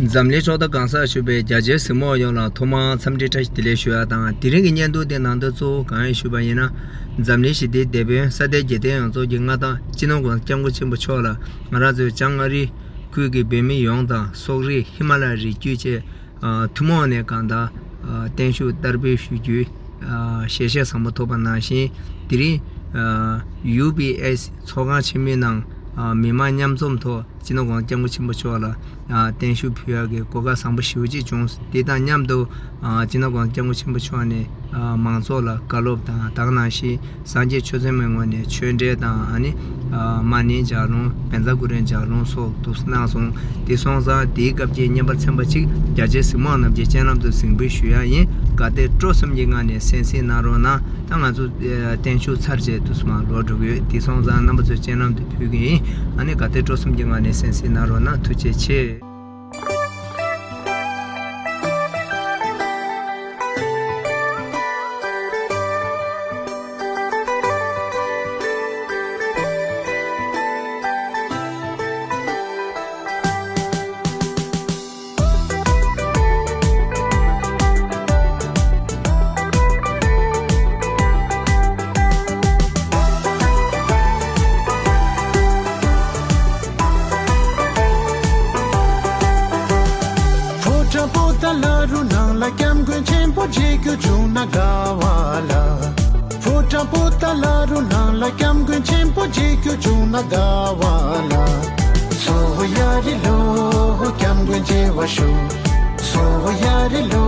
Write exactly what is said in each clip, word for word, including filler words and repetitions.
འཛམ་གླིང་ཕྱོགས་མཐའ་གང་སར་བཞུགས་པའི་རྒྱ་ཆེའི་གཟིགས་མོ་བ་ཡོངས་ལ་ཐོག་མར་འཚམས་འདྲི་བཀྲ་ཤིས་བདེ་ལེགས་ཞུ་ཡ་དང་། དེ་རིང་གི་བརྙན་ཐུང་དེ་ནང་དོན་གཙོ་བོ་གང་ཡིན་ཞུས་པ་ཡིན་ན། འཛམ་གླིང་ཞི་བདེའི་དེད་དཔོན་ས་དེ་རྒྱལ་བསྟན་ཡོངས་རྫོགས་ཀྱི་མངའ་བདག་སྤྱི་ནོར་༸གོང་ས་༸སྐྱབས་མགོན་ཆེན་པོ་མཆོག་ལ་ང་རང་ཚོའི་བྱང་ཨ་རི་ཁུལ་གྱི་བོད་མི་ཡོངས་དང་། སོག་རིགས་ཧི་མ་ལ་ཡའི་རི་རྒྱུད་བཅས་ཨ་ཐུན་མོང་ནས་གང་ལྟར་ཨ་བརྟན་བཞུགས་བསྟར་འབུལ་ཞུ་རྒྱུའི་ཨ་ཞལ་བཞེས་བཟང་པོ་ཐོབ་པ་ནང་བཞིན། དེ་རིང་ཨ་ཡུ་བི་ཨེས་ཚོགས་ཁང་ཆེན་མོའི་ནང་ཨ་མི་མང་མཉམ་འཛོམས་ཐོག་སྤྱི་ནོར་༸གོང་ས་༸སྐྱབས་མགོན་ཆེན་པོ་མཆོག་ལ་ཨ་བརྟན་བཞུགས་ཕུལ་ཡག་གི་གོ་སྐབས་བཟང་པོ་ཞེ་པོ་ཅིག་བྱུང་། དེ་དང་མཉམ་དུ་ཨ་སྤྱི་ནོར་༸གོང་ས་༸སྐྱབས་མགོན་ཆེན་པོ་མཆོག་ནས་ཨ་མང་ཚོགས་ལ་བཀའ་སློབ་དང་། ད་ག་ནང་བཞིན་སངས་རྒྱས་ཆོས་ཚན་མའི་ངོས་ནས་ཆོས་འབྲེལ་དང་། ཨ་ནི་ཨ་མ་ཎི་ལྗགས་ལུང་བཛྲ་གུ་རུ་ལྗགས་ལུང་སོགས་འདུག་གནང་སོང་། དེ་སོང་ཙང་དེའི་སྐབས་ཀྱི་བརྙན་པར་ཚན་པ་གཅིག་རྒྱ་ཆེའི་གཟིགས་མོ་བ་རྣམས་ཀྱི་སྤྱན་ལམ་དུ་གཟིགས་འབུལ་ཞུ་ཡ་ཡིན། དགའ་དད་སྤྲོ་གསུམ་གྱི་ངང་ནས་གསན་གཟིགས་གནང་རོགས་གནང་། ད་ང་ཚོ་ཨ་བརྟན་བཞུགས་ཚར་རྗེས་དུས་སུ་མར་ལོག་འགྲོ་གི་ཡོད། དེ་སོང་ཙང་རྣམ་པ་ཚོའི་སྤྱན་ལམ་དུ་ཕུལ་གི་ཡིན། ཨ་ནི་དགའ་དད་སྤྲོ་གསུམ་གྱི་ངང་ནས་གསན་གཟིགས་གནང་རོགས་གནང་། ཐུགས་རྗེ་ཆེ། ཕོ་བྲང་པོ་ཏཱ་ལ་རུ་ནང་ལ་སྐྱབས་མགོན་ཆེན་པོ་མཇལ་རྒྱུ་བྱུང་ན་དགའ་བ་ལ། ཕོ་བྲང་པོ་ཏཱ་ལ་རུ་ནང་ལ་སྐྱབས་མགོན་ཆེན་པོ་མཇལ་རྒྱུ་བྱུང་ན་དགའ་བ་ལ། སོ་ཡ་རི་ལོ་སྐྱབས་མགོན་མཇལ་བར་ཤོག། སོ་ཡ་རི་ལོ་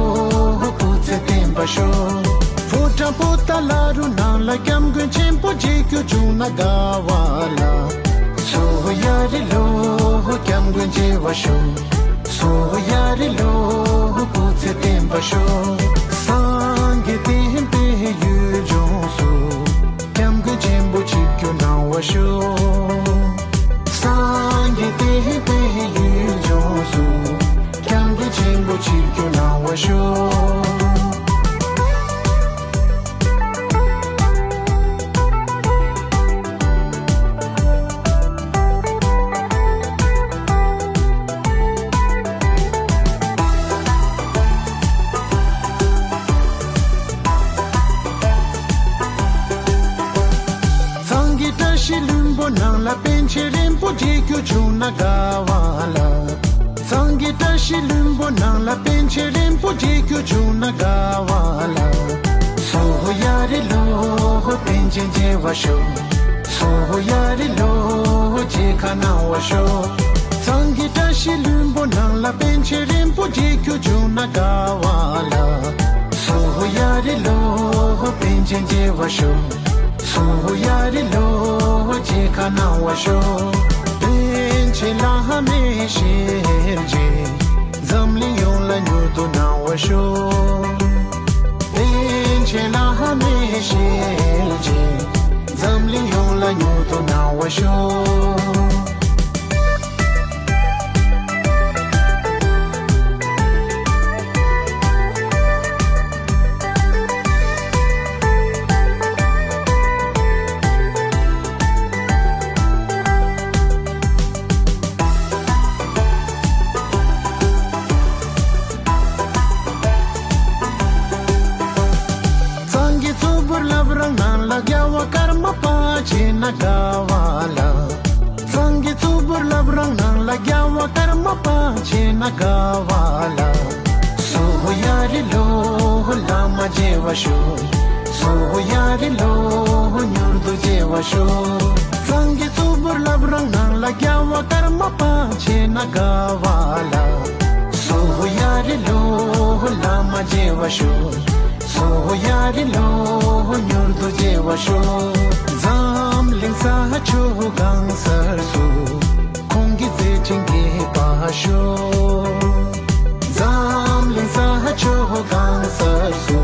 སྐུ་ཚེ་བརྟན་པར་ཤོག། ཕོ་བྲང་པོ་ཏཱ་ལ་རུ་ནང་ལ་སྐྱབས་མགོན་ཆེན་པོ་མཇལ་རྒྱུ་བྱུང་ན་དགའ་བ་ལ། སོ་ཡ་རི་ལོ་སྐྱབས་མགོན་མཇལ་བར་ཤོག། སོ་ཡ་རི་ལོ་སྐུ་ཚེ་བརྟན་པར་ཤོག། སངས་རྒྱས་བསྟན་པའི་ཡུལ་ལྗོངས་སུ། སྐྱབས་མགོན་ཆེན་པོ་ཆིབས་བསྒྱུར་གནང་བར་ཤོག། སངས་རྒྱས་བསྟན་པའི་ཡུལ་ལྗོངས་སུ། སྐྱབས་མགོན་ཆེན་པོ་ཆིབས་བསྒྱུར་གནང་བར་ཤོག། གཙང་གི་བཀྲ་ཤིས་ལྷུན་པོ་ནང་ལ་པཎ་ཆེན་རིན་པོ་ཆེ་མཇལ་རྒྱུ་བྱུང་ན་དགའ་བ་ལ། གཙང་གི་བཀྲ་ཤིས་ལྷུན་པོ་ནང་ལ་པཎ་ཆེན་རིན་པོ་ཆེ་མཇལ་རྒྱུ་བྱུང་ན་དགའ་བ་ལ། སོ་ཡ་རི་ལོ་པཎ་ཆེན་མཇལ་བར་ཤོག། སོ་ཡ་རི་ལོ་མཇལ་ཁ་གནང་བར་ཤོག། གཙང་གི་བཀྲ་ཤིས་ལྷུན་པོ་ནང་ལ་པཎ་ཆེན་རིན་པོ་ཆེ་མཇལ་རྒྱུ་བྱུང་ན་དགའ་བ་ལ། སོ་ཡ་རི་ལོ་པཎ་ཆེན་མཇལ་བར་ཤོག། སོ་ཡ་རི་ལོ་མཇལ་ཁ་གནང་བར་ཤོག། པཎ་ཆེན་བླ་མའི་ཞལ་མཇལ། འཛམ་གླིང་ཡོངས་ལ་མྱུར་དུ་གནང་བར་ཤོག། པཎ་ཆེན་བླ་མའི་ཞལ་མཇལ། འཛམ་གླིང་ཡོངས་ལ་མྱུར་དུ་གནང་བར་ཤོག། གཙང་གི་གཙུག་ཕུད་བླ་བྲང་ནང་ལ་རྒྱལ་བ་ཀརྨ་པ་མཇལ་ན་དགའ་བ་ལ། གཙང་གི་གཙུག་ཕུད་བླ་བྲང་ནང་ལ་རྒྱལ་བ་ཀརྨ་པ་མཇལ་ན་དགའ་བ་ལ། སོ་ཡ་རི་ལོ་བླ་མ་མཇལ་བར་ཤོག། སོ་ཡ་རི་ལོ་མྱུར་དུ་མཇལ་བར་ཤོག། གཙང་གི་གཙུག་ཕུད་བླ་བྲང་ནང་ལ་རྒྱལ་བ་ཀརྨ་པ་མཇལ་ན་དགའ་བ་ལ། སོ་ཡ་རི་ལོ་བླ་མ་མཇལ་བར་ཤོག། སོ་ཡ་རི་ལོ་མྱུར་དུ་མཇལ་བར་ཤོག། འཛམ་གླིང་ས་ཕྱོགས་གང་སར་སུ། ཁོང་གི་མཛད་འཕྲིན་རྒྱས་པར་ཤོག། འཛམ་གླིང་ས་ཕྱོགས་གང་སར་སུ།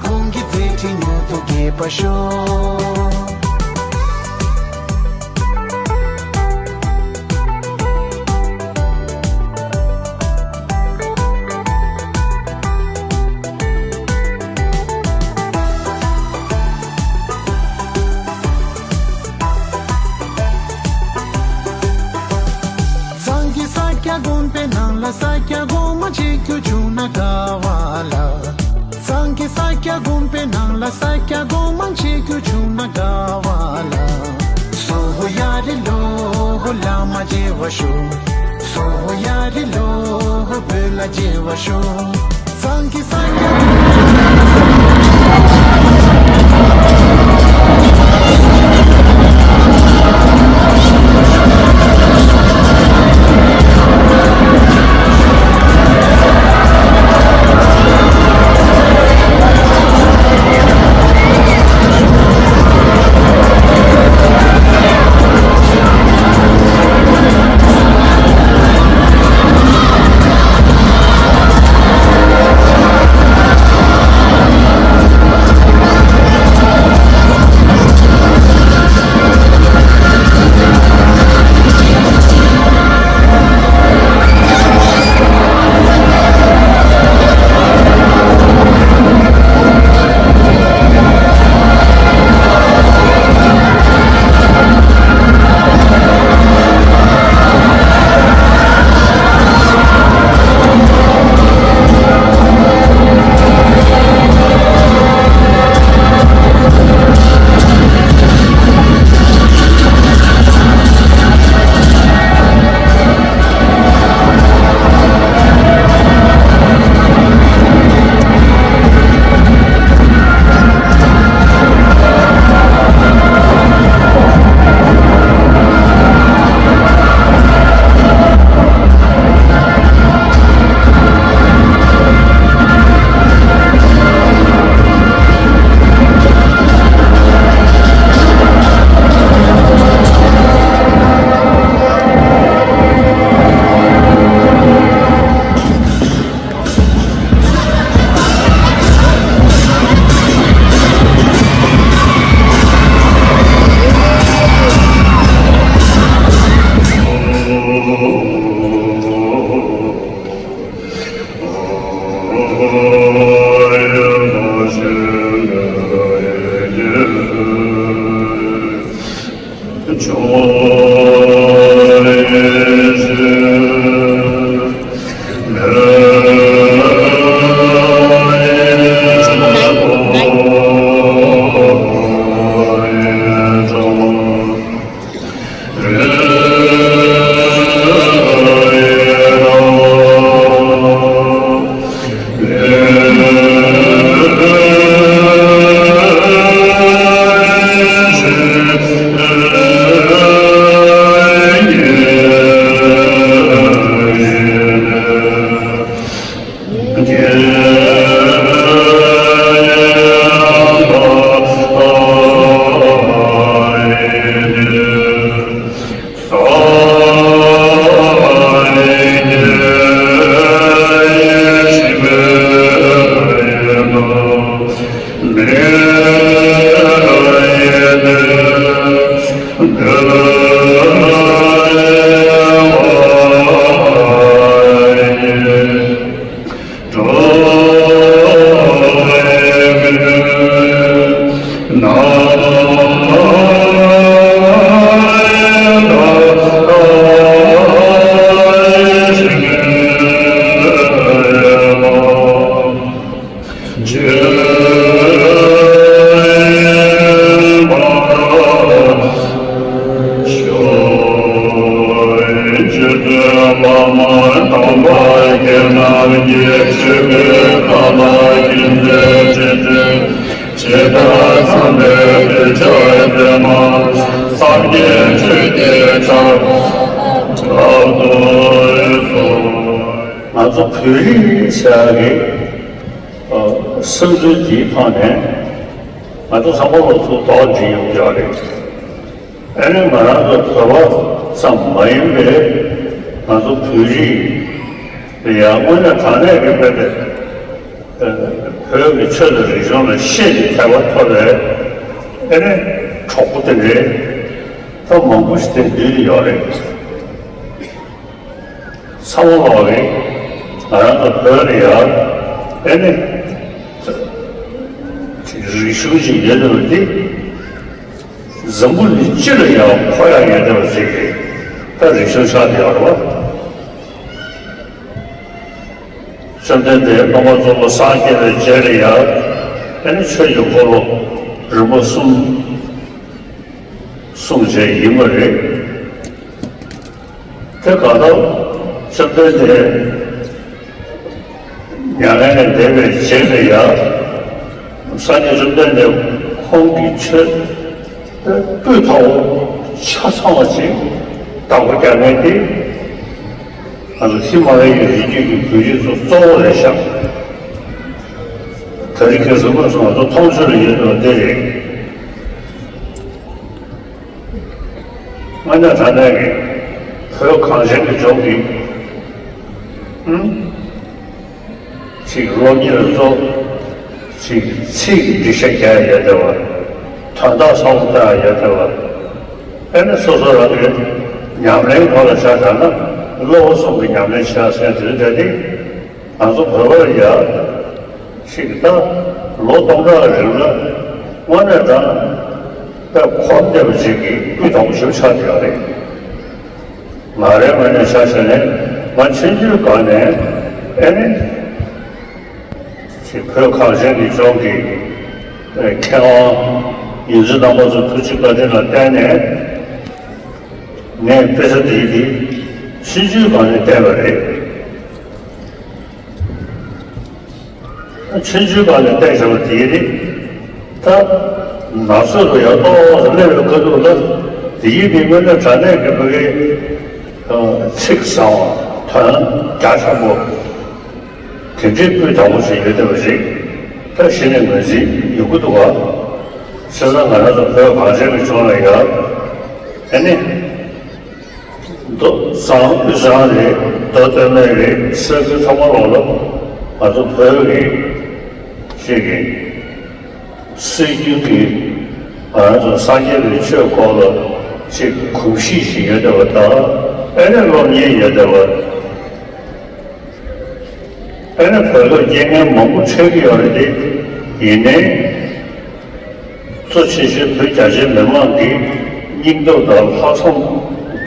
ཁོང་གི་མཛད་འཕྲིན་མྱུར་དུ་རྒྱས་པར་ཤོག། གཙང་གི་ས་སྐྱ་དགོན་པའི་ནང་ལ་ས་སྐྱ་ བ་ཤོག་སོ་ཡ་རི་ལོ་བོད་ལ་རྒྱལ་བ་ཤོག་སངས་རྒྱས་སངས་རྒྱས། ང་ཚོ་བོད་རིགས་ཟེར་ཡག་གི་ཨ། བསམ་ཚུལ་འདིའི་ཐོག་ནས་ང་ཚོ་ཚང་མ་ལོ་ཚོད་དོགས་འདྲི་ཡོང་གི་ཡོད་རེད། ཨ་ནི་ང་རང་ཚོ་བོད་པ་ཙམ་མ་ཡིན་པའི་ང་ཚོ་བོད་རིགས་ཡང་དངོས་གནས་དྲང་གནས་ཀྱི་དཔེ་དེ་བོད་ཀྱི་ཆོས་དང་རིག་གཞུང་ལ་ཤེས་ཀྱི་ཐེག་པ་ཐོབ་པའི་ཨ་ནི་གྲོགས་པོ་དེ་འདྲའི་ཐོབ་མང་པོ་ཞིག་དེ་འདུས་ཡོད་རེད། ཚ་བོ་ལགས་ཀྱིས་ང་རང་ཚོ་བོད་ལ་ཡ་ཨེ་ནི་རིག་གཞུང་ཞིག་ཡོད་འདུག་འདི་འཛམ་བུ་གླིང་སྤྱི་ལ་ཡ་མཁོ་ཡ་ཡོད་འདུག་ཅིག་གིས་ད་རིག་གཞུང་ཆགས་བསྡད་ཡོད་རེད་བ། བཅོམ་ལྡན་འདས་སྟོན་པ་གཙོ་བོ་སངས་རྒྱས་པའི་རྗེས་ལ་ཡ་ཨེ་ནི་ཆོས་ཀྱི་འཁོར་ལོ་རིམ་པ་གསུམ་གསུངས་བྱས་ཡིན་པ་རེད། གང་ལྟར་བཅོམ་ལྡན་འདས་མྱ་ངན་ལས་འདས་པའི་རྗེས་ལ་ཡང་སངས་རྒྱས་བཅོམ་ལྡན་འདས་ཁོང་གི་ཆོས་སྤུས་དག་པོ་ཆ་ཚང་བ་ཅིག་བདག་པོ་རྒྱག་མཁན་དེ། ང་ཚོ་ཧི་མ་ལ་ཡའི་རི་རྒྱུད་ཀྱི་བོད་རིགས་ཚོ་གཙོ་བོ་རེད་ཤག་དེ་རིང་ཁ་སང་ང་ཚོ་མཐོང་ཆོས་ལ་ཡོད་པ་འདི་རེད། དངོས་གནས་དྲང་གནས་ཀྱི་བོད་གངས་ཅན་གྱི་ལྗོངས་ཀྱི་ཨུམ། ཅིག་སློབ་གཉེར་སློབ། ཅིག་ཚིག་གི་འགྲེལ་བཤད་རྒྱག་ཡ་ཡོད་བསྡད་པ། དོན་དག་ཚང་མ་ལྟ་ཡ་ཡོད་བསྡད་པ། ཨེ་ནི་སོ་སོ་རང་གི་ཉམས་ལེན་ཐོག་ལ་ཆ་བཞག་ན་སློབ་པ་གསུམ་གྱི་ཉམས་ལེན་བྱེད་ཡ་ཟེར་དུས་འདྲ་དེ། ང་ཚོ་བོད་པར་ཡ་ཅིག་ད་ལོ་སྟོང་ཕྲག་གི་རིང་ལ་དངོས་གནས་དྲང་དཔེ་གོམས་བསྡད་པ་ཅིག་གི་སྤུས་དག་པོ་ཞིག་ཆགས་བསྡད་ཡོད་རེད། ང་རའི་ངོས་ནས་ཆ་བཞག་ནས་ང་ཆུང་ཆུང་སྒང་ནས་ཨེ་ནི། ཅིག་བོད་གངས་ཅན་གྱི་ལྗོངས་ཀྱི་མཁས་དབང་ཡོངས་འཛིན་རྣམ་པ་ཚོའི་ཐུགས་རྗེ་བཀའ་དྲིན་ལ་བརྟེན་ནས་ངས་དཔེ་ཆ་འདི་འདི་ཆུང་ཆུང་སྒང་ནས་བལྟས་པ་རེད། ཆུང་ཆུང་སྒང་ནས་བལྟས་བཞག་པ་དེ་ནི་ད་ནགས་ཚལ་དུ་ཡར་ཏོག་ཙམ་སླེབས་པའི་ཁ་ཐུག་ལ་དེ་ཡིན་དེ་དངོས་གནས་དྲང་གནས་ཀྱི་ཕ་གིའི་ཚིག་བཟང་བ་དོན་རྒྱ་ཆེན་པོ། དེ་འདྲའི་སྤུས་དག་པོ་ཞིག་ཡོད་བསྡད་པ་ཞིག་ད་གཞི་ནས་ངོས་འཛིན་ཡོང་གི་འདུག་ག་བྱས་ཙང་ང་རང་ཚོ་བོད་གངས་ཅན་གྱི་ལྗོངས་ལ་ཡ་ཨ་ནི་མདོ་གཙང་དབུས་གཙང་རེད། མདོ་སྟོད་སྨད་རེད། ས་ཁུལ་ཚང་མ་ལོག་ལ་ང་ཚོ་བོད་ཀྱི་ཅིག་གི་སྲོལ་རྒྱུན་གྱི་ང་རང་ཚོ་སངས་རྒྱས་པའི་ཆོས་སྐོར་ལ་ཅིག་གོམས་གཤིས་ཤིག་ཡོད་བསྡད་པ་དང་ཨ་ནི་སློབ་གཉེར་ཡོད་བསྡད་པ། ཨ་ནི་བོད་ལ་རྐྱེན་ངན་མང་པོ་འཕྲད་ཀྱི་ཡོད་རེད་དེ། ཡིན་ནའི་གཙོ་ཆེ་ཤོས་བོད་རྒྱ་ཆེའི་མི་མང་གི་སྙིང་སྟོབས་དང་ལྷག་བསམ་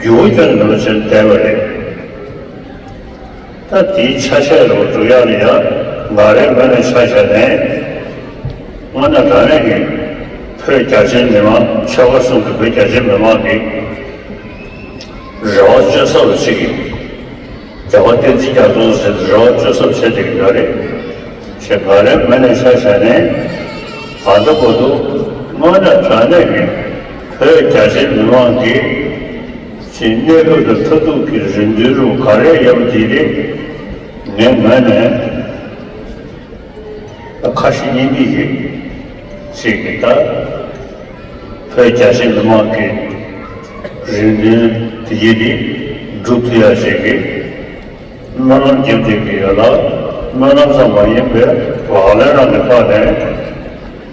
འགྱུར་བ་ཁྱོན་ནས་མེད་པ་བྱས་བསྡད་པ་རེད། ད་དེའི་ཆ་ཤས་རུ་འགྲོ་ཡག་ལ་ཡང་ང་རའི་ངོས་ནས་ཆ་བཞག་ནས་དངོས་གནས་དྲང་གནས་ཀྱི་བོད་རྒྱ་ཆེའི་མི་མང་ཆོལ་ཁ་གསུམ་གྱི་བོད་རྒྱ་ཆེའི་མི་མང་གི་རེ་བ་བཅོལ་ས་རུ་ཅིག་གི་རྒྱལ་བ་བསྟན་འཛིན་རྒྱ་མཚོ་ཟེར་ཏེ་རེ་བ་བཅོལ་ས་བྱེད་བསྡད་ཀྱི་ཡོད་རེད། ཞེས་ང་རའི་ངོས་ནས་ཆ་བཞག་ནས་ད་ལྟ་བར་དུ་དངོས་གནས་དྲང་གནས་ཀྱི་བོད་རྒྱ་ཆེའི་མི་མང་གི་ཅིག་གནས་སྐབས་དང་མཐར་ཐུག་གི་རེ་འདུན་རུ་ག་རེ་ཡོད་པ་དེ་རེད། ངའི་ངོས་ནས། ཁ་ཞེ་གཉིས་མེད་ཀྱིས་ཅིག་གིས་ད་བོད་རྒྱ་ཆེ་མི་མང་གི་རེ་འདུན་དེ་ཡིན་ཏེ་སྒྲུབ་ཐུབ་ཡ་ཞིག་གི་སྨོན་ལམ་རྒྱབ་བསྡད་ཀྱི་ཡོད་ལ། སྨོན་ལམ་ཙམ་མ་ཡིན་པའི་ལག་ལེན་རང་གི་ཐོག་ནས་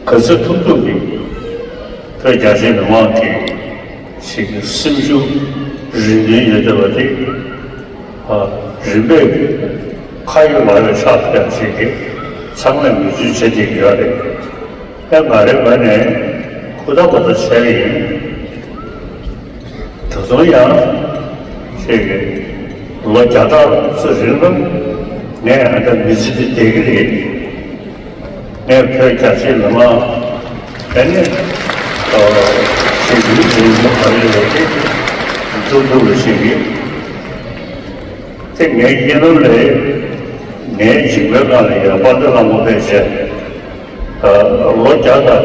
ག་ཚོད་ཐུབ་ཐུབ་ཀྱིས་བོད་རྒྱ་ཆེ་མི་མང་གི་ཞིག་གི་སེམས་ཤུགས་རེ་འདུན་ཡོད་བསྡད་པ་དེ། རིམ་པས་ཁ་ཡོད་ལག་ཡོད་ཆགས་ཐུབ་ཡ་ཞིག་གི་ཚང་མས་འབད་བརྩོན་བྱེད་བསྡད་ཀྱི་ཡོད་རེད། ཡང་ང་རའི་ངོས་ནས་ཧུར་ཐག་པ་ཐག་བྱས་ཡིན། ད་དུང་ཡང་ཞིག་གི་ལོ་བརྒྱ་ཕྲག་ཙམ་རིང་ལ་ངས་ཨ་ད་མི་ཚེ་འདི་བསྡད་ཀྱི་རེད། ངས་བོད་རྒྱ་ཆེའི་མི་མང་ཨ་ནི་ཞེ་འདུན་དེ་ཡིན་ག་རེ་རེད་དེ་འཛུགས་ཐུབ་པ་ཞིག་གིས། དེ་ངའི་ཡིན་ནོ་ལས་ངའི་འཇིགས་པའི་ངང་ལ་ཡང་དཔལ་ལྡན་ལྷ་མོ་ཕལ་ཆེར་ལོ་བརྒྱ་དང་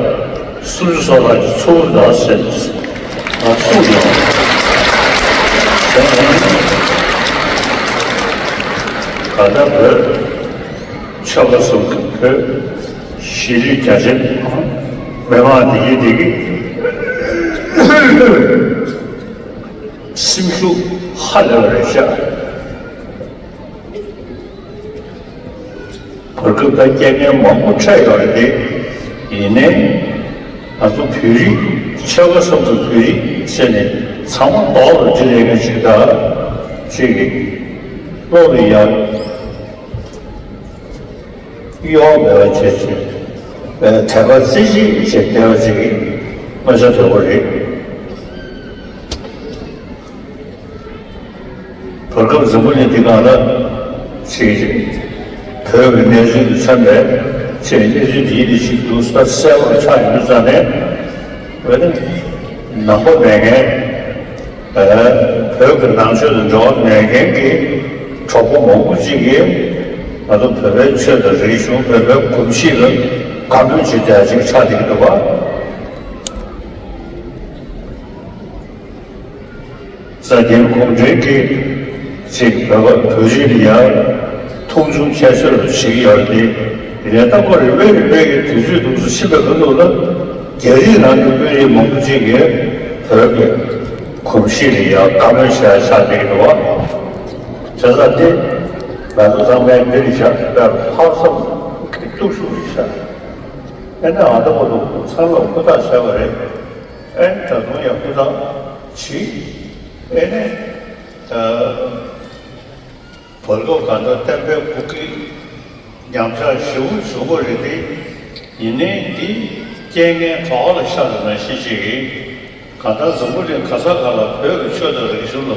སུམ་ཅུ་སོ་ལྔ་གི་ཚོགས་འདུ་ཟེར་ང་གསུངས་ཡོང་། དེ་ནས་ག་ད་བོད་ཆོལ་ཁ་གསུམ་གྱི་བོད་གཞིས་ལུས་རྒྱ་ཆེ་མི་མང་དེ་གི་དེ་གི་སེམས་ཤུགས་ཧ་ལས་པ་རེད་ཤག་བར་སྐབས་ད་རྐྱེན་ངན་མང་པོ་འཕྲད་ཡོད་རེད་དེ། ཡིན་ནའི་ང་ཚོ་བོད་རིགས་ཆོལ་ཁ་གསུམ་གྱི་བོད་རིགས་ཟེར་ནས་ཚང་མ་རྡོག་ཏུ་སྒྲིལ་ཡས་ཀྱི་ཅིག་ད་ཅིག་གི་བློ་ལ་ཡ་གཡོ་བ་མེད་པ་བྱས་བྱས་དད་པ་རྩེ་གཅིག་བྱས་བསྡད་པ་ཅིག་གི་མངོན་གསལ་དོད་པོ་རེད། བར་སྐབས་འཛམ་བུ་གླིང་འདི་སྒང་ལ་ཅིག་བོད་ཀྱི་གནས་ཚུལ་དང་འཚམས་པའི་ཅིག་གནས་ཚུལ་འདི་འདི་ཞིག་འདུག་ས་གསལ་པོར་ཆགས་ཡོད་ཙང་ནས། འོན་ཏེ་ནང་པ་མེད་མཁན་ཨ་ བོད་ཀྱི་ནང་ཆོས་དང་འབྲེལ་བ་མེད་མཁན་གྱི་གྲོགས་པོ་མང་པོ་ཅིག་གིས་ང་ཚོ་བོད་པའི་ཆོས་དང་རིག་གཞུང་བོད་པའི་གོམས་གཤིས་ལ་དགའ་མོས་བྱེད་བསྡད་ཅིག་ཆགས་བསྡད་ཀྱི་འདུག་པ། ས་རྒྱལ་གོང་འཕེལ་གྱིས་ཅིག་བོད་པ་བོད་རིགས་ལ་ཡང་མཐོང་ཆུང་ཁྱད་གསོད་བྱེད་ཀྱི་ཡོད་རེད་དེ། ཡིན་ནའི་ད་ཁོ་རིམ་པས་རིམ་པས་ཀྱི་དུས་ཚོད་འདུག་སེ་ཕྱིན་པའི་ཁ་ཐུག་ལ་རྒྱ་རིགས་ནང་གི་དཔོན་རིགས་མང་པོ་ཅིག་གིས་བོད་ཀྱི་གོམས་གཤིས་ལ་ཡང་དགའ་མོས་བྱེད་ཡ་ཆགས་བསྡད་ཀྱི་འདུག་བ། བྱས་ཙང་དེ་ང་ཚོ་ཚང་མས་འདི་རེད་ཤག་དཔེ་ལྷག་བསམ་གྱི་སྟོབས་ཤུགས་རེད་ཤག་ཨེ་ནས་ཨ་ད་བར་དུ་ཚང་མས་ཧུར་ཐག་བྱས་པ་རེད། ཨེ་ནས་ད་དུང་ཡང་ཧུར་ཐག་བྱེད། ཨེ་ནས་ད་བར་སྐབས་གང་ལྟར་བསྟན་པའི་སྐུ་སྐྱེས་ཉམས་ཆག་ཞེ་པོ་བྱུང་བ་རེད་དེ། ཡིན་ནའི་འདི་རྐྱེན་ངན་གྲོགས་ལ་ཤར་བ་ནང་བཞིན་ཅིག་ཡིན། གང་ལྟར་འཛམ་བུ་གླིང་ག་ས་ག་ལ་བོད་ཀྱི་ཆོས་དང་རིག་གཞུང་ལ་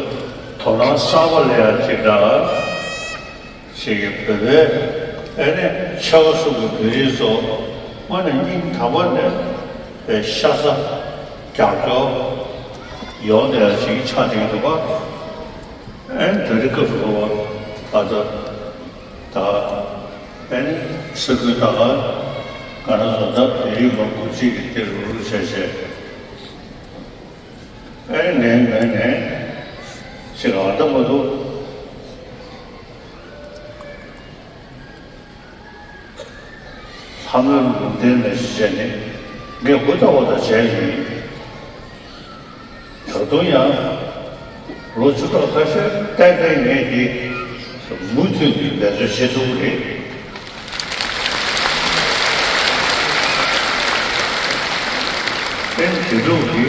དོ་སྣང་གསར་པ་སླེབས་ཡ་ཅིག་དང་། ཞིག་གིས་བོད་པའི་ཨེ་ནས་ཆོལ་ཁ་གསུམ་གྱི་བོད་རིགས་ཚོ་དངོས་གནས་སྙིང་ཐག་པ་ནས་པའི་ཤ་ཚ་རྒྱབ་སྐྱོར་ཡོང་བསྡད་ཡ་ཞིག་ཆགས་བསྡད་འདུག་པ། ཨེ་ནས་དེ་རིང་སྐབས་སུ་བབ་པ་ད་ལྟ་ད་ཨེ་ནས་ས་ཁུལ་ད་ག་ང་རང་ཚོ་ད་བོད་རིགས་མང་པོ་གཅིག་གིས་དེ་རུག་རུག་བྱས་བྱས་ཨེ་ནས་ངོས་ནས་ཞིག་ཨ་ད་མ་འདུག་ལྷ་མོའི་ལུང་བསྟན་ལ་གཞི་བྱས་ནས་ངས་ཧུར་ཐག་པ་དང་བྱས་ཡིན། ད་དུང་ཡང་ལོ་བཅུ་ཕྲག་ཁ་ཤས་ཏན་ཏན་ངས་འདི་མུ་མཐུད་ནས་འབད་རྩོལ་བྱེད་ཐུབ་ཀྱི་རེད། ཨེ་དེ་འདྲ་གི་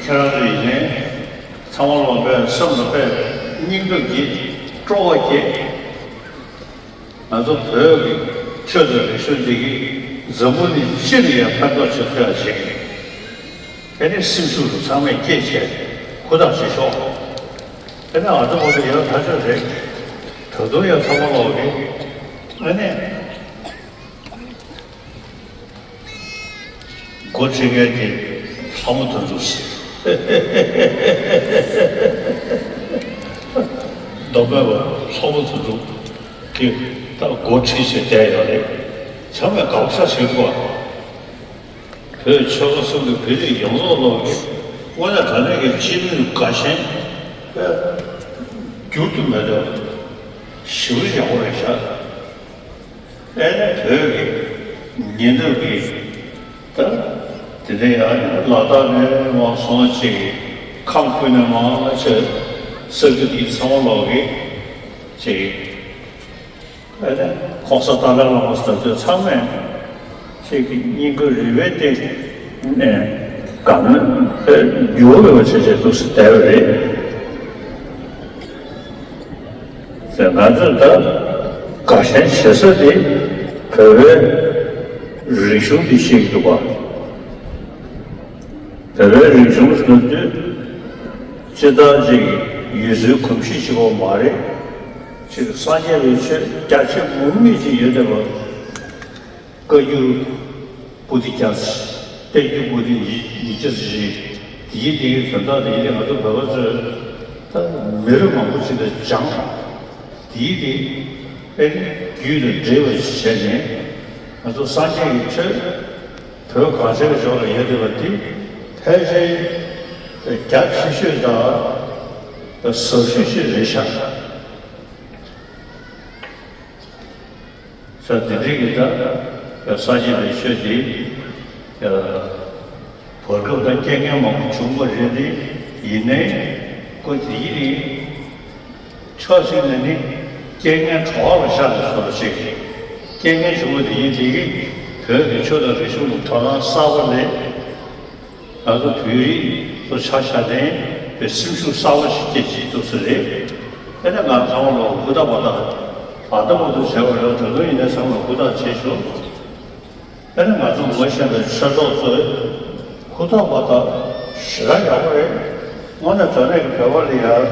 ཁྱེད་རང་ཚོ་ཡིན་ནའི་ཚང་མ་ལོག་པའི་སེམས་ལ་དཔེ་སྙིང་སྟོབས་ཀྱིས་སྤྲོ་བ་སྐྱེད། ང་ཚོ་བོད་ཀྱི་ཆོས་དང་རིག་གཞུང་འདི་གིས་འཛམ་བུ་གླིང་སྤྱི་ལ་ཡང་ཕན་ཐོགས་བྱེད་ཐུབ་ཡ་ཞིག་ཨེ་ནི་སེམས་ཤུགས་དེ་ཚང་མས་བསྐྱེད་བྱས་ཧུར་ཐག་བྱེད་ཤོག་ཨེ་ནི་ཨ་ད་མ་ད་ཡང་ཐག་ཆོད་རེད། ད་དུང་ཡང་ཚང་མ་ལོག་གི་ཨེ་ནི། འགོ་ཁྲིད་མཁན་གྱི་ལྷ་མོ་དོན་གྲུབ། མདོ་སྨད་པ་ལྷ་མོ་དོན་གྲུབ་ཀྱིས་ད་འགོ་ཁྲིད་བྱས་བསྡད་ཡོད་རེད། ཚང་མས་དགའ་པོ་ཤ་ཞིག་གོ། བོད་ཆོལ་ཁ་གསུམ་གྱི་བོད་རིགས་ཡོངས་རྫོགས་ལོག་གི་དངོས་གནས་དྲང་གནས་ཀྱི་སྤྱི་མོས་དགའ་ཞེན་དཔེ་འགྱུར་དུ་མེད་པ་ཞེ་པོ་ཡག་པོ་རེད་ཤག་ཨེ་ནས་བོད་ཀྱི་ཉེ་འདབས་ཀྱི་ད་དེ་ནས་ཡང་ལ་དྭགས་ནས་མར་སོང་ཅིག་ཁམས་ཁུལ་ནས་མར་ཅིག་ས་ཁུལ་དེ་ཚང་མ་ལོག་གི་ཅིག་ཨེ་ནས་༸གོང་ས་ཏཱ་ལའི་བླ་མ་ཟེར་དུས་ཚང་མས་ཅིག་གི་སྙིང་ཁུང་རུས་པའི་གཏིང་ནས་དགའ་མོས་དཔེ་འགྱུར་བ་མེད་པ་བྱས་བྱས་འདུག་སེ་བསྡད་པ་རེད། ཟེར་ང་ཚོས་ད་དགའ་ཞེན་བྱེད་ས་དེ་བོད་པའི་རིག་གཞུང་འདི་ཤེས་ཀྱི་འདུག་ག་བོད་པའི་རིག་གཞུང་ཟེར་དུས་སྤྱིར་བཏང་ཅིག་ཡུལ་སྲོལ་གོམས་གཤིས་གཅིག་པོ་མ་རེད། ཅིག་སངས་རྒྱས་པའི་ཆོས་རྒྱ་ཆེ་མུ་མེད་ཅིག་ཡོད་བསྡད་པ། བཀའ་འགྱུར་པོ་ཏི་བརྒྱད། བསྟན་འགྱུར་པོ་ཏི་ཉི་ཉི་བརྒྱ་བཞི། དེའི་དེའི་དོན་དག་དེ་ཡིན་ཏེ་ང་ཚོ་བོད་པ་ཚོས་ད་མི་རབས་མང་པོ་ཞིག་ལ་སྦྱངས། དེའི་དེ་ཨེ་རྒྱུད་དང་འདྲེས་པ་ཞིག་བྱས་ནས་ང་ཚོ་སངས་རྒྱས་ཀྱི་ཆོས་བོད་གངས་ཅན་ལྗོངས་ལ་ཡོད་བསྡད་པ་དེ་ཕལ་ཆེར་རྒྱ་ཆེ་ཤོས་དང་ཟབ་ཤོས་ཤིག་རེད་ཤག་ས་དེ་འདྲའི་གི་ད་ཡ་ས་གཞི་ལས་ཆོས་དེ་ཡ་བར་སྐབས་ད་རྐྱེན་ངན་མང་པོ་བྱུང་བ་རེད་དེ། ཡིན་ནའི་ཁོ་དེ་ཡི་རིང་ཕྱོགས་གཅིག་ནས་ནི་རྐྱེན་ངན་གྲོགས་ལ་ཤར་བའི་བཟོ་འདྲ་ཞིག་རྐྱེན་ངན་བྱུང་བ་དེ་ཡིན་དེ་གི་བོད་ཀྱི་ཆོས་དང་རིག་གཞུང་ལ་དོ་སྣང་གསར་པ་ལས། ང་ཚོ་བོད་རིགས་ཚོ་ཆ་བཞག་ནས་པའི་སེམས་ཤུགས་གསར་པ་ཞིག་སྐྱེད་ཀྱི་འདུག་ས་རེད། དེ་ནས་ང་ཚང་མ་ལ་ཧུར་ཐག་པ་དང་ཨ་ད་མ་ཐུག་བྱས་པ་རེད། ད་དུང་ཡིན་ནའི་ཚང་མ་ལ་ཧུར་ཐག་བྱེད་ཤོག་དེ་ནས་ང་ཚོ་ངོ་ཤེས་པའི་ཆོས་གྲོགས་ཚོས་ཧུར་ཐག་པ་དང་ཞེ་དྲག་ཡག་པོ་རེད། དངོས་གནས་དྲང་གནས་ཀྱི་བོད་པ་ལ་ཡང་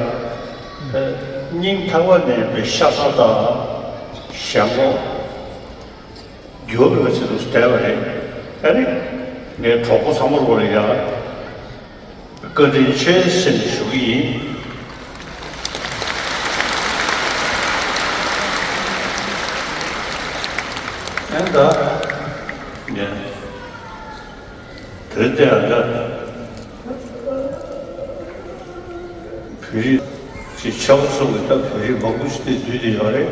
སྙིང་ཐག་པ་ནས་པའི་ཤ་ཚ་དང་ཞེན་ཁོག་འགྱུར་བ་མེད་པ་བྱེད་དུ་བསྡད་པ་རེད། ཨ་ནི་ངའི་གྲོགས་པོ་ཚང་མ་ལོ་ལ་ཡང་བཀའ་དྲིན་ཆེ་ཟེར་ནས་ཞུ་གི་ཡིན། ཨེ་ད། ཉན། དེ་ལྟ་ཡང་ད། བོད་རིགས་ཀྱི་ཆོས་པ་ཚོ་གི་ད་བོད་རིགས་མང་པོ་ཞིག་དེ་འདུས་བསྡད་ཡོད་རེད།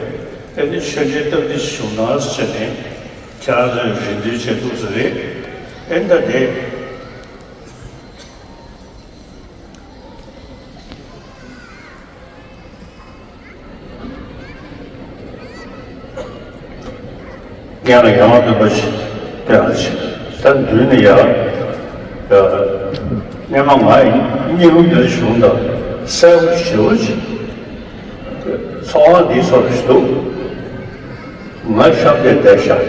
ཨེ་ནི་ཆོས་རྒྱལ་སྟབས་བདེ་བྱུང་ན་ཟེར་ནས་ཁྱེད་རང་ཚོས་རེ་འདུན་བྱས་འདུག་ཟེར་རེད། ཨེ་ད་དེ། སྙན་ལ་ཡང་འདོན་པ་ཞིག་སྟེར་བ་ཞིག་ད་མདུན་ནས་ཡར། སྔོན་མ་ང་ཡི་སྙིང་རུས་འདིར་བྱུང་དང་གསལ་པོ་ཞེ་པོ་ཅིག་ཚོར་བ་འདི་ཚོར་ཞིག་འདུག་ང་ཤར་དེ་བསྡད་ཤག་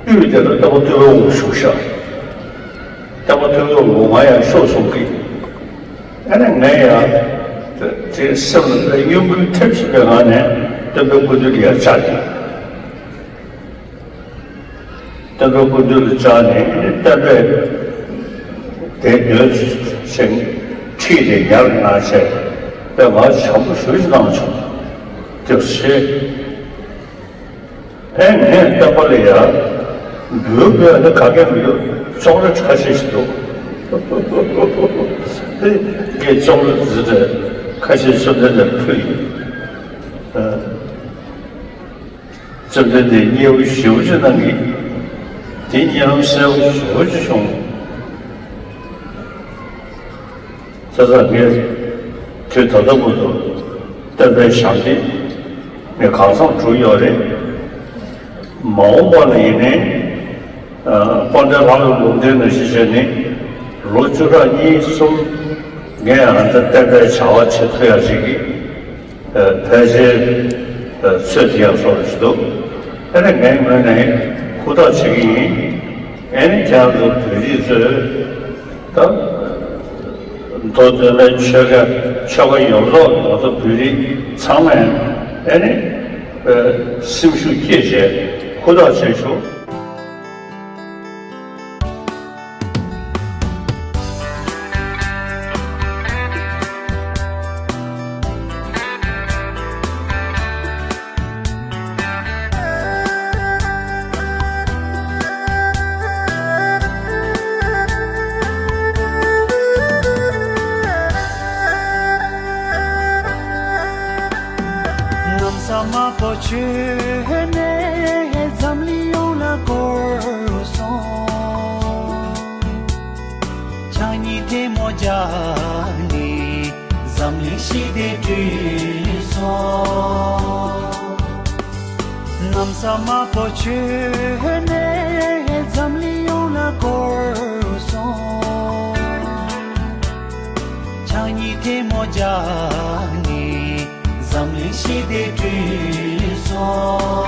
དབུས་དེ་ལ་ལྟ་བུ་ལྟོས་འོང་བཞུགས་ཤག་ལྟ་བུ་ལྟོས་འོང་ང་ཡང་ཤོག་སོང་གི་ཨ་ནི་ངས་ཡང་དེ་སེམས་ལ་གཡོ་འགུལ་ཐེབས་བཞིན་པའི་ངང་ནས་སྟོན་པའི་སྐུ་མདུན་ལ་ཡར་བཅར་ཏེ། སྟོན་པའི་སྐུ་མདུན་ལ་བཅར་ནས་སྟོན་པས་དེ་འདོན་ཞིང་ཁྲིད་དེ་ཉར་གནང་བྱས་པས་ང་བྱམས་པོ་ཞུ་ཞིག་གནང་བྱུང་། དེ་བྱས། ཨེ་ངས་སྟོན་པ་ལ་ཡ། འབུལ་དགོས་ནི་ག་གེ་མི་འདུག་ཅོག་ལེ་ཁ་ཤས་ཤིག་འདུག་ངས་ཅོག་ལེ་ཟི་ཁྲ་ཁ་ཤས་ཤིག་འདི་ལ་ཕུལ་ཡིན། བཅོམ་ལྡན་འདས་མཉེས་པོ་ཞེ་པོ་ཅིག་གནང་གིས། དེ་གཉིད་ལམ་གསལ་པོ་ཞེ་པོ་ཅིག་བྱུང་། བྱས་ཙང་ངས་དུས་ད་ལྟ་བར་དུ་སྟོན་པའི་ཞབས་འདེགས་ངས་གང་འཚམ་གྲུབ་ཡོད་རེད། མ་འོངས་པ་ལ་ཡིན་ནའི་དཔལ་ལྡན་ལྷ་མོའི་ལུང་བསྟན་ནང་བཞིན་བྱས་ནས་ལོ་བཅུ་ཕྲག་གཉིས་གསུམ་ངས་ཨ་ད་བསྟན་པའི་བྱ་བ་བྱེད་ཐུབ་ཡག་ཅིག་གི་ཕལ་ཆེར་ཚོད་ཐིག་ཡག་བཟོ་རུ་ཞིག་འདུག་ཨ་ནི་ངའི་ངོས་ནས་ཧུར་ཐག་བྱེད་ཀྱི་ཡིན། ཨ་ནི་ཁྱེད་རང་ཚོ་བོད་རིགས་ཚོས་ད། མདོ་སྟོད་སྨད་ཆོལ་ཁ་ཆོལ་ཁ་ཡོངས་རྫོགས་ང་ཚོ་བོད་རིགས་ཚང་མས་ཨ་ནི་སེམས་ཤུགས་བསྐྱེད་བྱས་ཧུར་ཐག་བྱེད་ཤོག་གནམ་ས་དམར་པོ་བྱོན་ནས་འཛམ་གླིང་ཡོངས་ལ་བསྐོར་སོང་། ཕྱག་གཉིས་ཐལ་མོ་སྦྱར་ནས་འཛམ་གླིང་ཞི་བདེ་བསྐྲུན་སོང་། གནམ་ས་དམར་པོ་བྱོན་ནས་འཛམ་གླིང་ཡོངས་ལ་བསྐོར་སོང་། ཕྱག་གཉིས་ཐལ་མོ་སྦྱར་ནས་འཛམ་གླིང་ཞི་བདེ་བསྐྲུན་སོང་།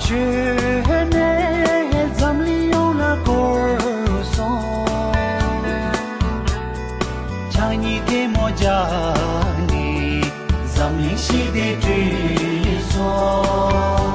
བྲོས་ནས་འཛམ་གླིང་ཡོངས་ལ་བསྐོར་སོང་། ཕྱག་གཉིས་ཐལ་མོ་སྦྱར་ནས་འཛམ་གླིང་ཞི་བདེ་བསྐྲུན་སོང་།